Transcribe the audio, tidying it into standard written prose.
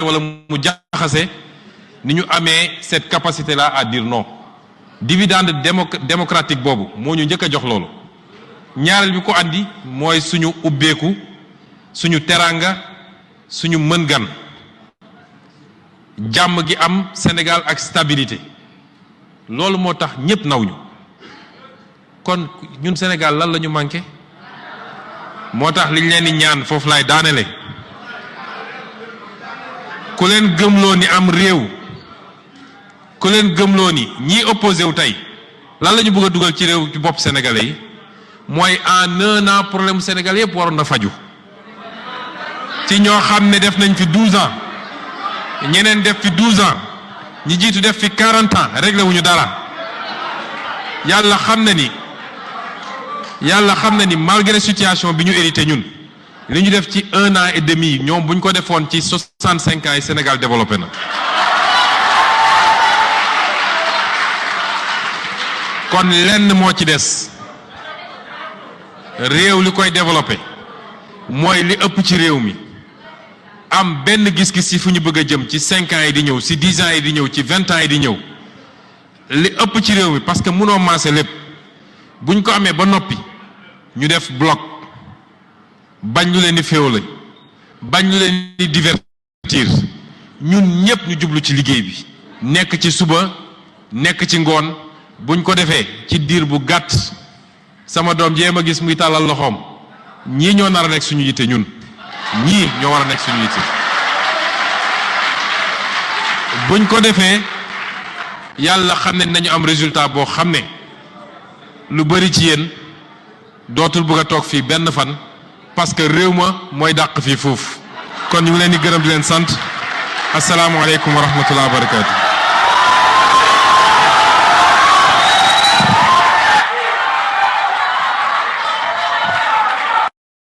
wala mu jaxase ni ñu amee cette capacité là à dire non. Dividende démocratique boobu moo ñu njëkk a jox loolu ñaareel bi ko andi mooy suñu ubbeeku suñu teranga suñu mën gan jàmm gi am Sénégal ak stabilité loolu moo tax ñépp naw ñu kon ñun Sénégal lan la ñu manqué moo tax liñ leen di ñaan foofu laay daanele ku leen gëmloo ni am réew ku leen gëmloo ni ñii opposé wu tey lan la ñu bëgg a dugal ci réew ci bopp sénégalais yi mooy en un an problème sénégalais yëpp waroon na faju ci ñoo xam ne def nañ fi 12 ans ñeneen def fi 12 ans ñi jiitu def fi 40 ans réglé wuñu dara yàlla xam na ni malgré situation bi ñu hérité ñun li ñu def ci 1 an et demi ñoom bu ñu ko defoon ci 65 ans yi Sénégal développé na. kon lenn moo ci des réew li koy développé mooy li ëpp ci réew mi am benn gis-gis ci fu ñu bëgg a jëm ci 5 ans yi di ñëw ci 10 ans yi di ñëw ci 20 ans yi di ñëw li ëpp ci réew mi parce que mënoo maase lépp buñ ko amee ba noppi ñu def bloc bañ lu leen di féewale bañ lu leen di divertir ñun ñëpp ñu jublu ci liggéey bi nekk ci suba nekk ci ngoon buñ ko defee ci diir bu gàtt sama doom jéem a gis muy tàllal loxoom ñii ñoo nar a nekk suñu yitte ñun ñii ñoo war a nekk suñu yitte buñ ko defee yàlla xam ne nañu am résultat boo xam ne lu bari ci yéen dootul bëgg a toog fii benn fan parce que réew ma mooy dàq fii foofu kon ñu ngi leen di gërëm di leen sant asalaamualeykum wa rahmatullah wa barakaatu.